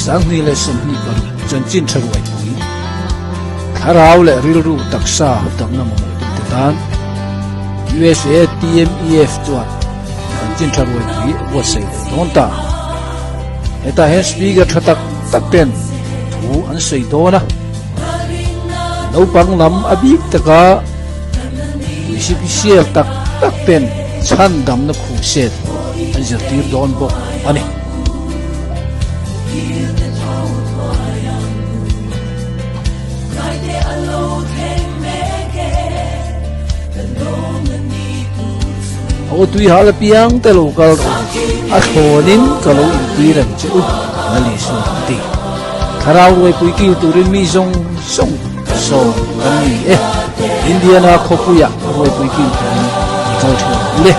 2026 chanchin tha ruaipui, thlarau leh rilru taksa damna mamawhtute tan USA TMEF chuan chanchin tha ruaipui a buatsaih leh dawn ta. Hetah hian speaker tha tak tak ten thu an sawi dawn a, naupang lam a bik taka misipisial tak tak ten chhandamna khuhset an zirtir dawn bawk a ni. Aw tui hal apiang te lo kal rawh a thlawnin ka lo intir ang che u Lal Isua an ti. Thlarau ruaipui kil turin mi zawng zawng sawm kan ni e. Indiana khawpuiah ruaipui kil turin i kal thin ang u le.